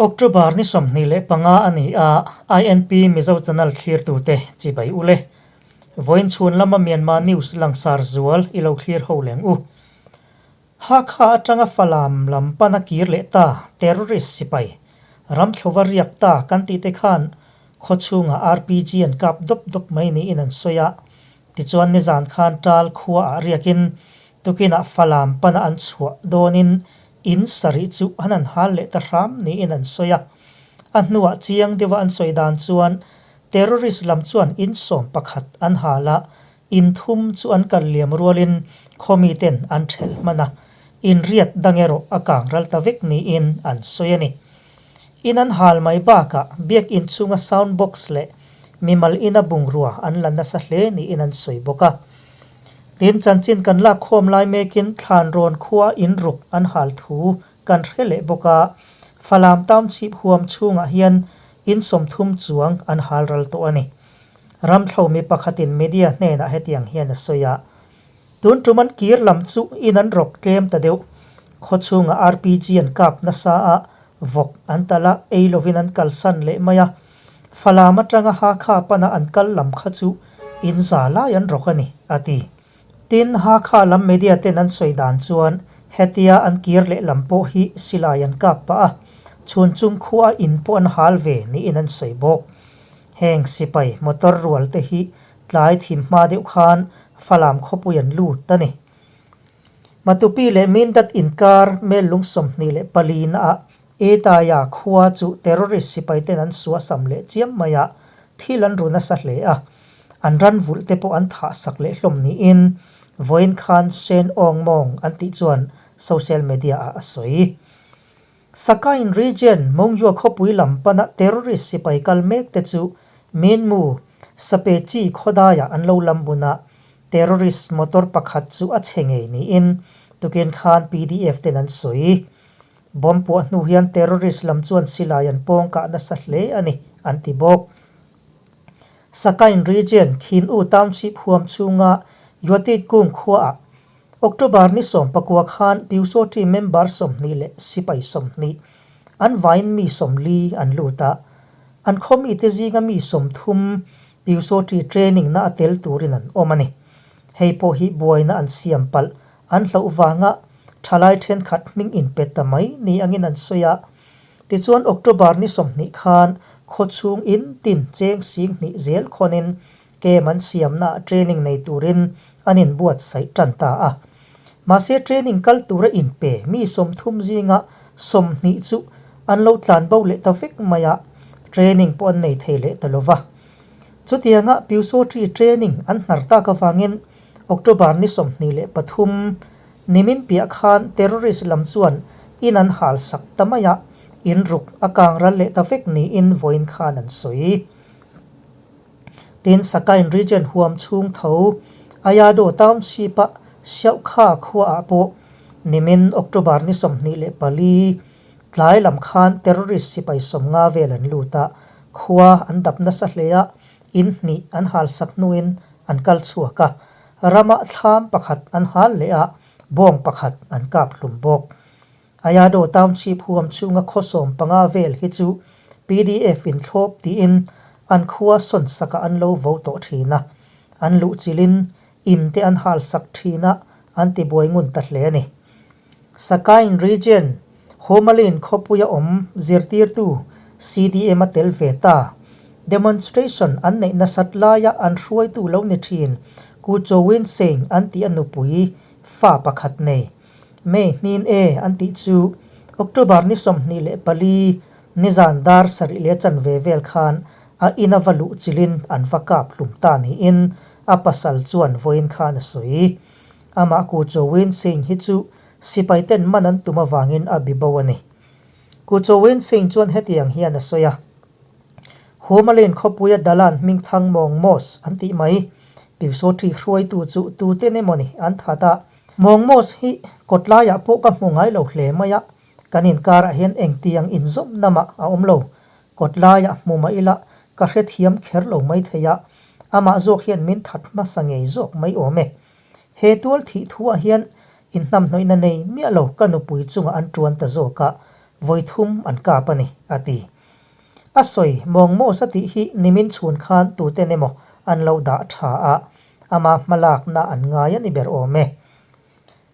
October ni 25 a ni a, INP Mizo Channel thlirtute chibai u le. Vawiin chhun lama Myanmar News langsar zual i lo thlir ho leng u. Hakha atanga Falam lam pana kir leh ta terrorist sipai ramthlova riak ta kan tih te khan khawchhungah RPG an kap dawp dawp mai niin an sawi a. Tichuan nizan khan Tal khuaah riakin tukinah Falam pana an chhuah dawnin in sarih chu an han hal leh ta hram niin an sawi a. A hnuah chiang deuha an sawi dan chuan terrorist lam chuan in 11 an hal a, In thum chu an kal liam rualin khawmi ten an ṭhelh hman a, in riat dang erawh a kang ral ta vek niin an sawi a ni. In an hal mai bakah biakinn chhunga sound box leh mimal ina bungrua an la nasa hle niin an sawi bawk a. Tin, chanchin kan lak khawm lai mekin Thlanrawn khua in ruk an hal thu kan hre leh bawk a, Falam Township huam chhungah hian in 30 chuang an hal ral tawh a ni. Ramthlo mi pakhatin media hnenah hetiang hian a sawi a, Tun tum an kir lam chu in an rawk tlem ta deuh. Khawchhungah RPG an kap nasa a, vawk an talh a, ei lovin an kalsan leh mai a. Falam atanga Hakha pana an kal lam kha chu in za lai an rawk a ni, a ti. Tin, Hakha lam media ten an sawi dan chuan hetia an kir leh lam pawh hi silai an kap pah a, chhun chung khua in pawh an hal ve niin an sawi bawk. Heng sipai motor rual te hi tlai thim hma deuh khan Falam khawpui an lut a ni. Matupi leh Mindat inkar mel lung 24 na ah Etaya khua chu terrorist sipai ten an suasam leh chiam mai a, thil an ru nasa hle a. An ran vulh te pawh an thah sak leh hlawm niin vawiin khan Sen Aung Mawng an tih chuan social media ah a sawi. Sakain Region, Mongyua khawpui lam pana terrorist sipai kal mek te chu Minmu, Sapechi khawdaiah an lo lam bun a, terrorist motor pakhat chu a chhe ngei niin tukin khan PDF ten an sawi. Bomb puah hnu hian terrorist lam chuan silai an pawng kah nasa hle a ni, an ti bawk. Sakain Region, Khin U Township huam chhunga Yuatit Kung khuaah October ni 19 khan Pyusawṭi member 20 leh sipai 20 an vain mi 40 an lut a, an khawmite zinga mi 30 Pyusawṭi training na a tel turin an awm a ni. Hei pawh hi buaina an siam palh an hlauh vanga thalai thenkhat hming inpe ta mai ni angin an sawi a. Tichuan October ni 20 khan khawchhung in tin cheng 2000 zel khawnin Camp an siamnaah training nei turin an inbuatsaih tan ta a. Mahse training kal tura inpe mi 30 zinga 20 chu an lo tlan bo leh ta vek mai a, training pawh an nei thei leh ta lo va. Chutianga Pyusawṭi training an hnar tak avangin October ni 23 nimin piah khan terrorist lam chuan in an hal sak ta mai a, in ruk a kang ral leh ta vek niin vawiin khan an sawi. Tin, Sakain Region huam chhung tho Ayado Township-a Siauhkha khuaah pawh nimin October ni 24 tlai lam khan terrorist sipai 50 vel an lut a, khua an dap nasa hle a, in hnih an hal sak hnuin an kal chhuak a, rama thlam pakhat an hal leh a, bawng pakhat an kap hlum bawk. Ayado Township huam chhunga khaw 15 vel hi chu PDF in thlawp tiin an khua sawn sakah an lo vo tawh thin a, an luh chilhin in te an hal sak thin a, an ti buai ngun ta hle a ni. Sakain Region, Homalin khawpuia awm zirtirtu CDM a tel ve ta. Demonstration an neih nasat laia an hruaitu lo ni thin Ku Chowin Seng an tih a nupui fa pakhat nei. May hnin e an tih chu October ni 24 nizan dar sarih leh chanve vel khan a ina va luh chilhin an va kap hlum ta niin a pasal chuan vawiin khan a sawi. Amah Ku Chowin Singh hi chu sipai ten man an tum avangin a bi bo a ni. Ku Chowin Singh chuan hetiang hian a sawi a. Homalin khawpuia Dalan hmingthang Mawng Mos an tih mai Pyusawṭi hruaitu chu tuten emawni an that a. Mawng Mos hi kawtlaiah pawh ka hmu ngai lo hle mai a, kan inkarah hian engtiang inzawm namah a awm lo. Kawtlaiah hmu mah ila ka hrethiam kher lo mai thei a, amah zawk hian min that hmasa ngei zawk mai awm e. He tual thih thuah hian inhnamhnawihna nei miah lo ka nupui chungah an tuan ta zawk a, Vawi thum an kap a ni, a ti. A sawi mawng maws a tih hi nimin chhun khan tuten emaw an lo dah tha a, ama hmalakna an ngai a ni ber awm e.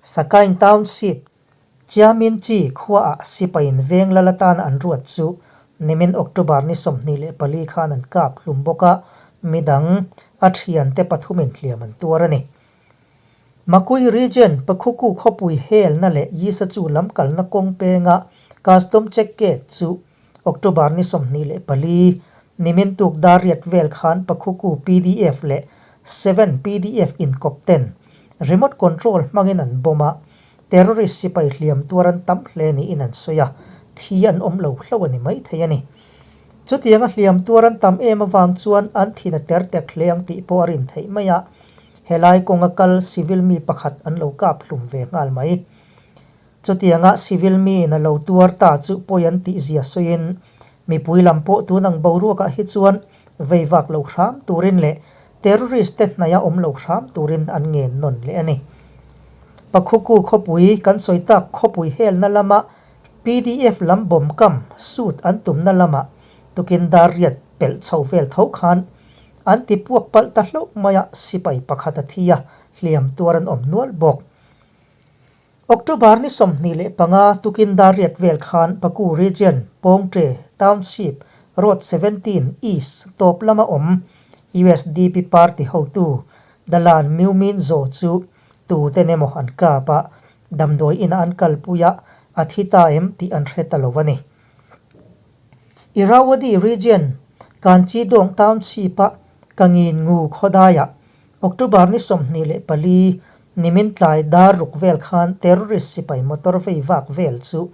Sakaing Township Chiaminchi khuaah sipaiin veng lal atana an ruat chu nimin October ni 24 khan an kap hlum bawk a, midang a thiante pathumin hliam an tuar a ni. Makui Region Pakhuku khawpui helna leh Yisachu lam kalna kawng penga Custom Check Gate chu October ni 24 nimin tuk dar riat vel khan Pakhuku pdf leh Seven pdf inkawp ten remote control hmangin an bomb a, terrorist sipai hliam tuar an tam hle niin an sawi a, thi an awm lo hlo a ni maithei a ni. Chutianga hliam tuar an tam em avang chuan an thin a ter tek hle ang tih pawh a rin theih mai a, helai kawnga kal civil mi pakhat an lo kap hlum ve nghal mai. Chutianga civil miin a lo tuar ta chu pawi an tih zia sawiin mipui lam pawh tun ang boruakah hi chuan vei vak lo hram turin leh terrorist te hnaia awm lo hram turin an ngen nawn leh a ni. Pakhuku khawpui kan sawi tak khawpui helna lama pdf lam bawm kam suit an tumna lamah tukin dar riat pelh chho vel tho khan an ti puak palh ta hlauh mai a, sipai pakhat a thi a, hliam tuar an awm nual bawk. October ni 25 tukin dar riat vel khan Paku Region, Pawngṭe Township, Road 17 East tawp lama awm usdp party hotu Dalan Myumin Zaw chu tuten emaw an kap a, damdawi inah an kalpui a, a thi ta em tih an hre ta lo a ni. Irrawaddy Region, Kanchidong Township-a Kangin Ngu khawdaiah October ni 24 nimin tlai dar ruk vel khan terrorist sipai motor vei vak vel chu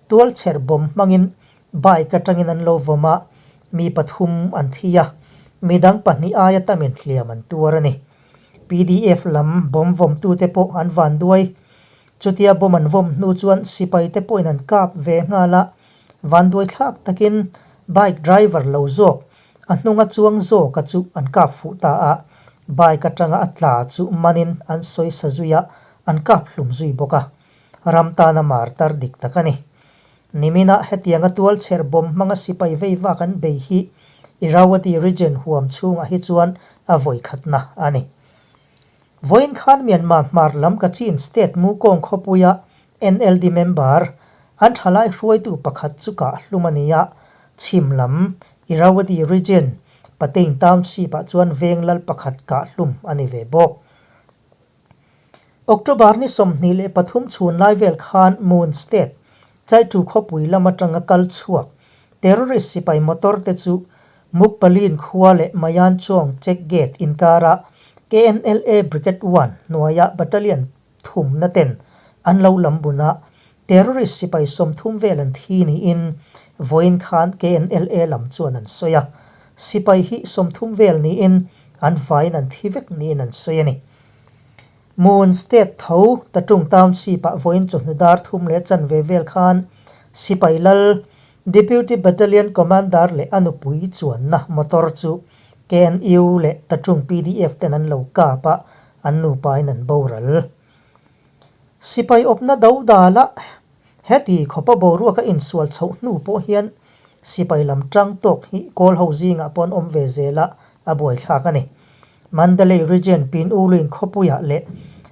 tualchher bomb hmangin bike atangin an lo vawm a, mi pathum an thi a, midang pahnih aia tamin hliam an tuar a ni. Pdf lam bomb vawmtute pawh an van duai. Chutia bomb an vawm hnu chuan sipaite pawhin an kap ve nghal a, vanduai thlak takin bike driver lo zawk A hnunga chuang zawka chu an kap fuh ta a, bike atanga a tla chu manin an sawi sa zui a, an kap hlum zui bawk a. Ram tana martar dik tak a ni. Niminah hetianga tualchher bomb hmanga sipai vei vak an bei hi Irrawaddy region huam chhungah hi chuan a vawikhatna a ni. Vawiin khan Myanmar hmar lam Kachin state Mukong khawpuia NLD member an thalai hruaitu pakhat chu kah hlum a ni a, chhim lam Irrawaddy region Pathein township-ah chuan veng lal pakhat kah hlum a ni ve bawk. October ni 23 chhun lai vel khan Moon state Chaitu khawpui lam atanga kal chhuak terrorist sipai motor te chu Mukpalin khua leh Mayanchawng check gate inkara KNLA Brigade One hnuaia battalion thumna ten an lo lam bun a, terrorist sipai 30 vel an thi niin vawiin khan KNLA lam chuan an sawi a. Sipai hi 30 vel niin an vaiin an thi vek niin an sawi a ni. Moon State tho Tatung Township-ah vawiin chawhnu dar thum leh chanve vel khan sipai lal Deputy Battalion Commander leh a nupui chuanna motor chu KNU leh Tatung pdf ten an lo kap a, an nupain an boral. Sipai awpna do dala heti khawpa boruaka insual chhoh hnu pawh hian sipai lam tang tawk hi kawl ho zingah pawh an awm ve zel a, a buaithlak a ni. Mandalay Region Pin U Lwin khawpuiah leh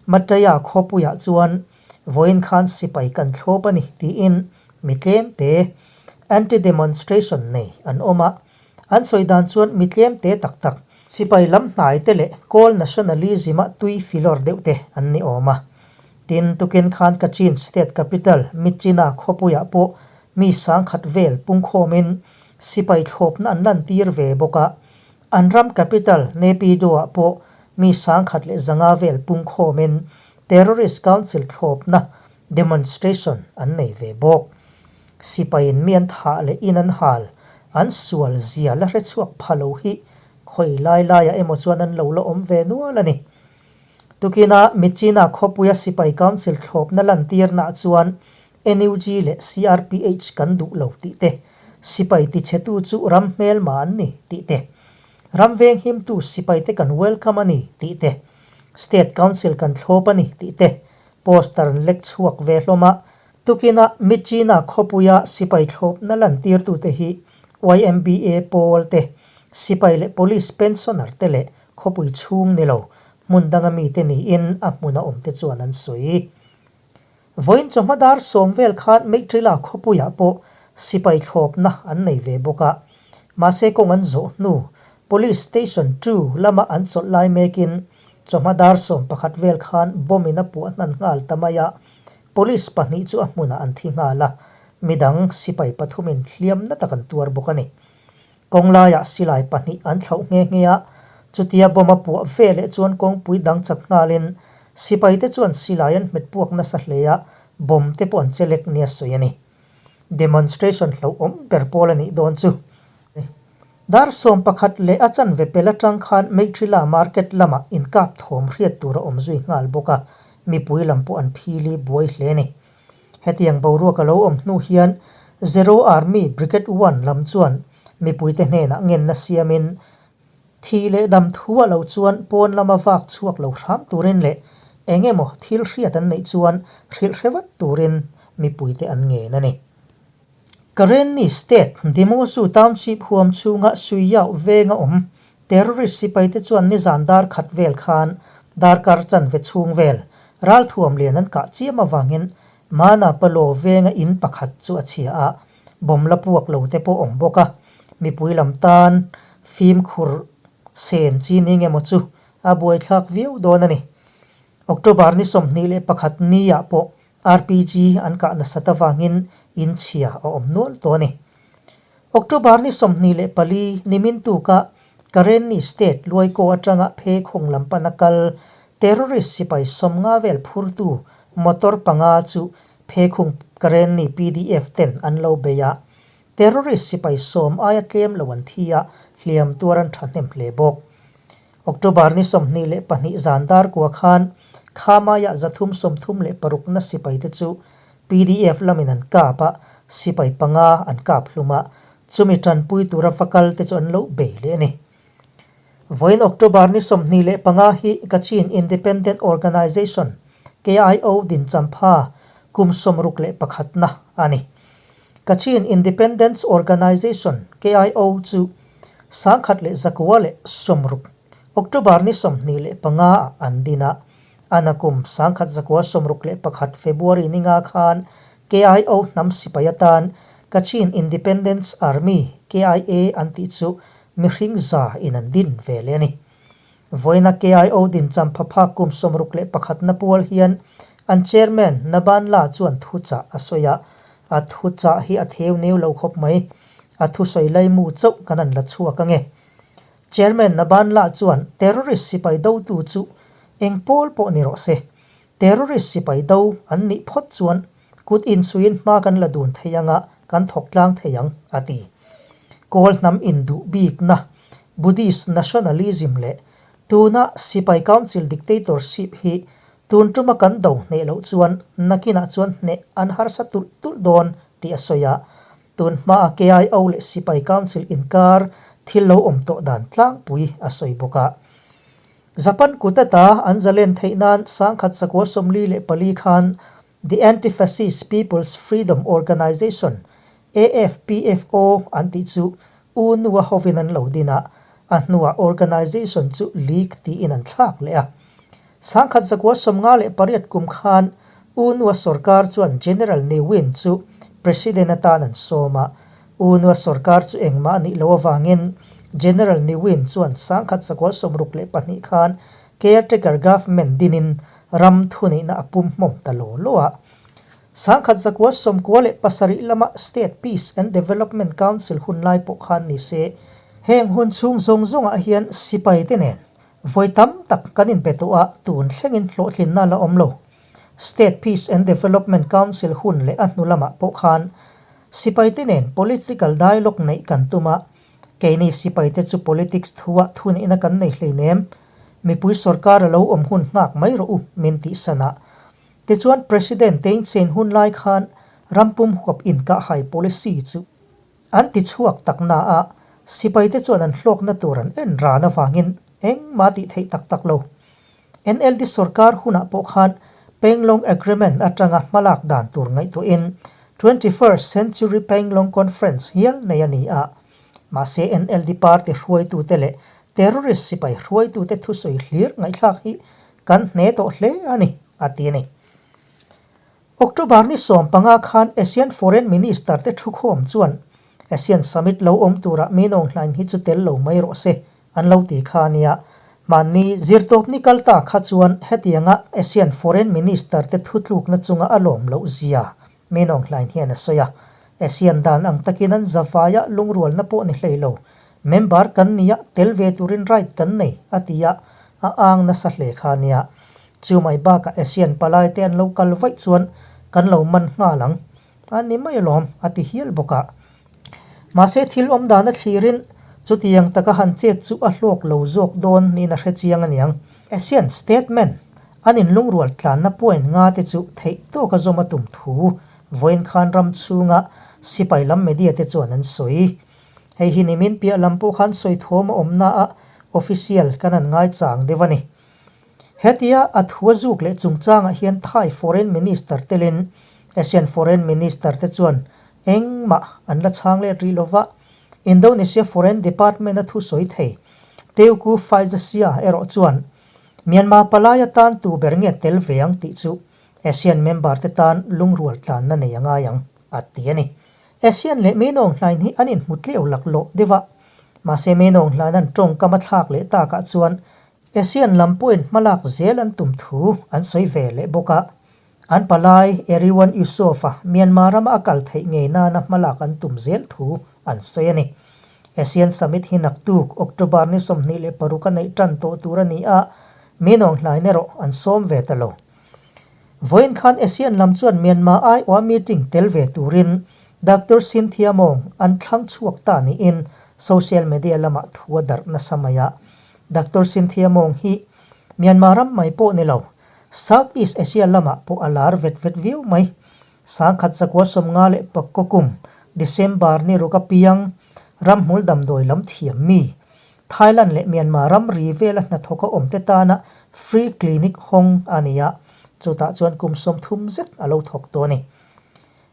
Mataya khawpuiah chuan Vawiin khan sipai kan thlawp a ni tiin mi tlemte anti-demonstration nei an awm a, an sawi dan chuan mi tlemte tak tak sipai lam hnai te leh Kawl nationalism-a tui filawr deuh te an ni awm a. Tin, tukin khan Kachin state capital Myitkyina khawpuiah pawh mi sangkhat vel pungkhawmin sipai thlawpna an lantir ve bawk a, an ram capital Naypyidaw-ah pawh mi sangkhat leh zanga vel pungkhawmin Terrorist Council thlawpna demonstration an nei ve bawk. Sipaiin mi an thah leh in an hal, an sual zia la hre chhuak pha lo hi khawi lai laiah emaw chuan an lo la awm ve nual a ni. Tukina Myitkyina khawpuia Sipai Council thlawpna lantirnaah chuan NUG leh CRPH kan duh lo tih te, sipai tichhetu chu ram hmelma an ni tih te, ram venghimtu sipaite kan welcome a ni tih te, State Council kan thlawp a ni tih te poster an lek chhuak ve hlawm a. Tukinah Myitkyina khawpuia sipai thlawpna lantirtute hi YMBA pawl te, sipai leh police pensioner te leh khawpui chhung ni lo hmun danga mite niin a hmuna awmte chuan an sawi. Vawiin chawhma dar sawm vel khan Meitrila khawpuiah pawh sipai thlawpna an nei ve bawk a, mahse kawng an zawh hnu Police Station 2 lama an chawlh lai mekin chawhma dar 11 vel khan bomb in a puah hnan nghal ta mai a, Police pahnih chu a hmunah an thi nghal a, midang sipai pathumin hliam na tak an tuar bawk a ni. Kawng laiah silai pahnih an thlauh nghe nghe a, chutia bomb a puah ve leh chuan kawngpui dang chat nghalin sipaite chuan silai an hmet puak nasa hle a, bomb te pawh an che lek nia sawi a ni. Demonstration hlauhawm ber pawl a nih dawn chu. Dar 11 leh a chanve pel atang khan Meitrila market lamah inkap thawm hriat tur a awm zui nghal bawk a, mipui lam pawh an phili buai hle a ni. Hetiang boruak a lo awm hnu hian Zero Army Brigade One lam chuan mipuite hnenah ngenna siamin thih leh dam thu a lo chuan pawn lama vak chhuak lo hram turin leh eng emaw thil hriat an neih chuan hrilh hre vat turin mipuite an ngen a ni. Karenni State Demosu Township huam chhunga Suiyau venga awm Terrorist sipaite chuan nizan dar khat vel khan darkar chanve chhung vel ralthuam lian an kah chiam avangin Mana Palo venga in pakhat chu a chhia a, bomb la puak lo te pawh awm bawk a, mipui lam tan fimkhur sen chi ni nge maw chu a buaithlak viau dawn a ni. October ni 21 ni ah pawh RPG an kah nasat avangin in chhia a awm nual tawh a ni. October ni 24 nimin tuka Karenni State Luaikaw atanga Phekhawng lam pana kal terrorist sipai 50 vel phurtu motor panga chu Phekhung Karenni PDF ten an lo bei a, terrorist sipai 10 aia tlem lo an thi a, hliam tuar an thahnem hle bawk. October ni 22 zan dar kua khan Khamaiah 336 na sipaite chu PDF lamin an kap a, sipai panga an kap hlum a, chumi tanpui tura va kal te chu an lo bei leh a ni. Vawiin October ni 25 hi Kachin Independent Organization, KIO, dinchampha kum 61 na a ni. Kachin Independence Organization, KIO, chu 1960 October ni 25 ah an din a, ana kum 1961 February ni nga khan KIO hnam sipai atan Kachin Independence Army, KIA, an tih chu mihring za in an din ve leh a ni. Vawiina KIO dinchampha phak kum 61 na pual hian an chairman Naban La chuan thuchah a sawi a, a thuchah hi a theu neu lo khawp mai. A thusawi laimu chauh kan an la chhuak ange. Chairman Naban La chuan terrorist sipai dotu chu eng pawl pawh ni rawh se, terrorist sipai do an nih phawt chuan kut insuiin hma kan la dun thei anga kan thawk tlang thei ang, a ti. Kawl hnam induh bikna, Buddhist nationalism leh tuna sipai council dictatorship hi tun tuma kan do hneh loh chuan nakinah chuan hneh an harsa tulh tulh dawn tih a sawi a, Tun hmaa KIO leh Sipai Council inkar thil lo awm tawh dan tlangpui a sawi bawk a. Japan kut ata an zalen theih nan 1944 khan The Anti-Fascist People's Freedom Organization, AFPFO, an tih chu U Nua hovin an lo din a, a hnuah organization chu League tiin an thlak leh a. 1958 kum khan U Nua sorkar chuan General Ne Win chu President atan an sawm a, U Nua sorkar chu engmah a nih loh avangin General Ne Win chuan 1962 khan caretaker government dinin ram thuneihna a pum hmawm ta law law a. 1997 lama State Peace and Development Council hunlai pawh khan ni se, heng hun chhung zawng zawngah hian sipaite nen Vawi tam tak kan inpe tawh a, tun thlengin hlawhtlinna la awm lo. State Peace and Development Council hun leh a hnu lamah pawh khan sipaite nen political dialogue neih kan tum a, keini sipaite chu politics thuah thuneihna kan nei hleinem, mipui sorkar a lo awm hun nghak mai rawh u min tihsan a. Tichuan President Thein Sein hun lai khan rampum huap inkahhai policy chu An ti chhuak tak na a, sipaite chuan an hlawkna tur an en ran avangin engmah tih theih tak tak lo. NLD sorkar hunah pawh khan Panglong Agreement atanga hmalak dan tur ngaihtuahin 21st Century Panglong Conference hial nei a ni a. Mahse NLD party hruaitute leh terrorist sipai hruaitute thusawi hlir ngaihthlak hi kan hne tawh hle a ni, a ti a ni. October ni 15 khan ASEAN Foreign Minister te thukhawm chuan ASEAN Summit lo awm turah Minong Hlain hi chu tel lo mai rawh se an lo ti kha a nia. Mahni zirtawpni kal ta kha chuan hetianga ASEAN Foreign Minister te thutlukna chunga a lawm loh zia Minong Hlain hian a sawi a. ASEAN dan ang takin an zavaia lungrualna pawh ni hlei lo. Member kan nia tel ve turin right kan nei a ti a, a ang nasa hle kha a nia. Chu mai bakah ASEAN palai te an lo kal vaih chuan kan lo man nghal ang a ni mai alawm a ti hial bawk a. Mahse thil awm dan a thlirin chutiang taka han chet chu a hlawk lo zawk dawn niin a hre chiang aniang. ASEAN statement an inlungrual tlanna point nga te chu theih tawka zawm a tum thu vawiin khan ram chhunga sipai lam media te chuan an sawi. Hei hi nimin piah lam pawh khan sawi thawm a awmna a official kan han ngaichang deuh a ni. Hetia a thu a zuk leh chungchangah hian Thai Foreign Minister telin ASEAN Foreign Minister te chuan engmah an la chhang let rih lova, Indonesia Foreign Department a thusawi thei Teuku Faizasyah erawh chuan Myanmar palai atan tu ber nge tel ve ang tih chu ASEAN member te tan lungrual tlanna nei a ngai ang, a ti a ni. ASEAN leh Meinawng hlain hi an inhmu tleu laklawh deuh a, mahse Meinawng hlain an tawngkam a thlak leh takah chuan ASEAN lam pawhin hmalak zel an tum thu an sawi ve leh bawk a. An palai Erywan Yusof-a Myanmar rama a kal theih ngei nana hmalak an tum zel thu an sawi a ni. ASEAN Summit hi naktuk October ni 26 a neih tan tawh tur a ni a, Minawng hlain erawh an sawm ve ta lo. Vawiin khan ASEAN lam chuan Myanmar aiawha meeting tel ve turin Doctor Cynthia Mawng an thlang chhuak ta niin social media lamah thu a darh nasa mai a. Doctor Cynthia Mawng hi Myanmar ram mai pawh ni lo, South East Asia lamah pawh a lar vet vet viau mai. Sangkhat zakua 59 kum December ni ruk a piang ramhmul damdawi lam thiam mi, Thailand leh Myanmar ram ri vela hnathawk a awmte tana free clinic hawng a ni a, chutah chuan kum 30 zet a lo thawk tawh a ni.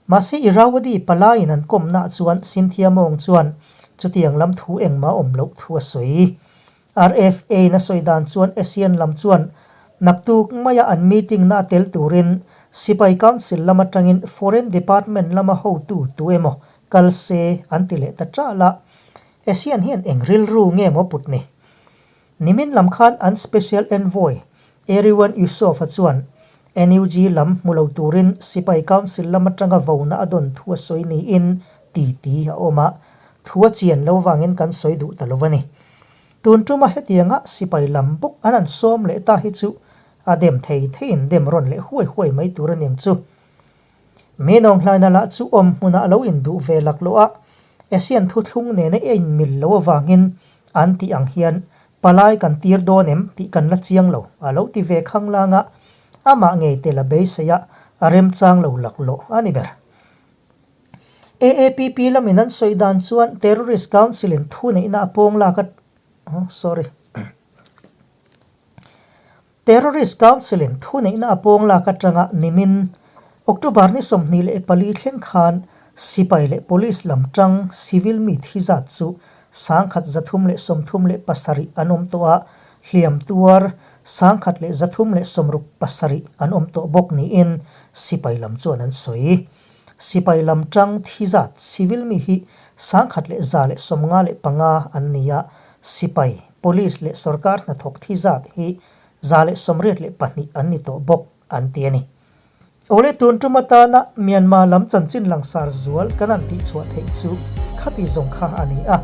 Mahse Irrawaddy palaiin an kawmnaah chuan Cynthia Mawng chuan chutiang lam thu engmah awm loh thu a sawi. RFA-in a sawi dan chuan ASEAN lam chuan naktuk maia an meeting-na a tel turin Sipai Council lam atangin Foreign Department lama hotu tu emaw kal se an ti leh ta ṭal a. ASEAN hian eng rilru nge maw put ni? Nimin lam khan an Special Envoy Erywan Yusof-a chuan NUG lam hmu lo turin Sipai Council lam atanga vona a dawn thu a sawi niin titi a awm a, thu a chian lo vangin kan sawi duh ta lo a ni. Tun tuma hetianga sipai lam bawk an han sawm leh ta hi chu a dem thei theiin dem rawn leh huai huai mai tur a niang chu. Minawng hlaina lah chu awm hmunah a lo induh ve laklawh a, ASEAN thuthlung nena i a inmil lo avangin an tih ang hian palai kan tir dawn em tih kan la chiang lo a lo ti ve khanglang a, amah ngei tel a beisei a, a remchang lo laklawh a ni ber. AAPP lamin an sawi dan chuan Terrorist Council in thuneihna a pawng lak a, sorry. Terrorist Council-in thuneihna a pawng lak atanga nimin October ni 24 thleng khan sipai leh police lam tang civil mi thi zat chu 1337 an awm tawh a, hliam tuar 1167 an awm tawh bawk niin sipai lam chuan an sawi. Sipai lam tang thi zat civil mi hi 1155 an ni a, sipai, Police leh sorkar hnathawk thi zat hi 182 an ni tawh bawk an ti a ni. Awle tun tum atana Myanmar lam chanchin langsar zual kan han tihchhuah theih chu khati zawng kha a ni a.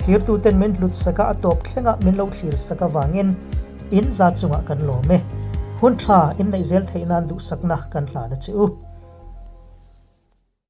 Thlirtuten min hlut saka a tawp thlengah min lo thlir sak avangin in za chungah kan lawm e. Hun tha inneih zel theih nan duhsakna kan hlan a che u.